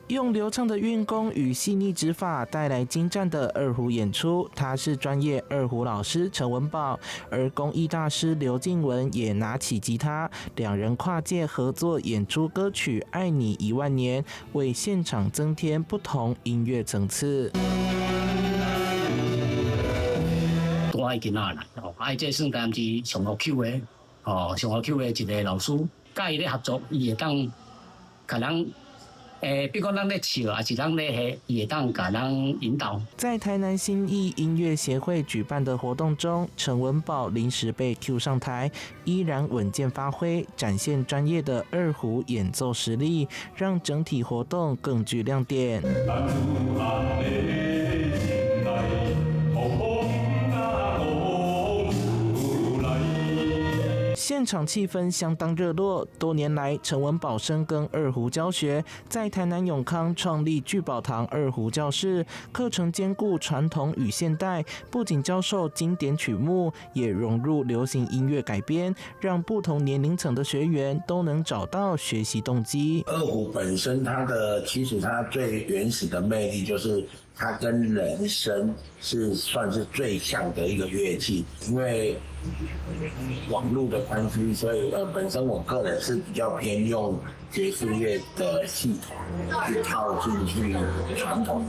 用流暢的運弓與細膩指法帶來精湛的二胡演出。他是專業二胡老師陳文寶，而工藝大師劉靜文也拿起吉他，兩人跨界合作演出歌曲《愛你一萬年》，為現場增添不同音樂層次。大愛囡仔啦，哦，啊，這算當是上好 Q 的，哦，上好 Q 的一個老師，佮伊咧合作，伊會當共咱。欸，比如講咱咧笑，抑是咱咧彼，伊會當共咱引導。在台南新藝音樂協會舉辦的活動中，陳文寶臨時被 cue 上台，依然穩健發揮，展現專業的二胡演奏實力，讓整體活動更具亮點。現場氣氛相當熱絡。多年來，陳文寶深耕二胡教學，在台南永康創立聚寶堂二胡教室，課程兼顧傳統與現代，不僅教授經典曲目，也融入流行音樂改編，讓不同年齡層的學員都能找到學習動機。二胡本身，它的其實它最原始的魅力就是，它跟人聲是算是最像的一個樂器，因為網路的關係，所以本身我個人是比較偏用爵士樂的系統去套進去傳統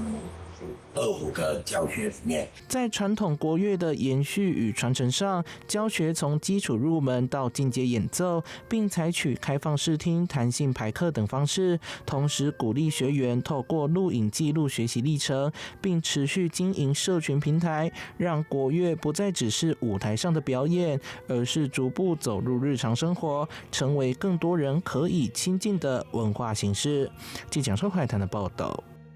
二胡的教學裡面。在傳統國樂的延續與傳承上，教學從基礎入門到進階演奏，並採取開放試聽、彈性排課等方式，同時鼓勵學員透過錄影記錄學習歷程，並持續經營社群平台，讓國樂不再只是舞台上的表演，而是逐步走入日常生活，成為更多人可以親近的文化形式。記者張懷談的報道。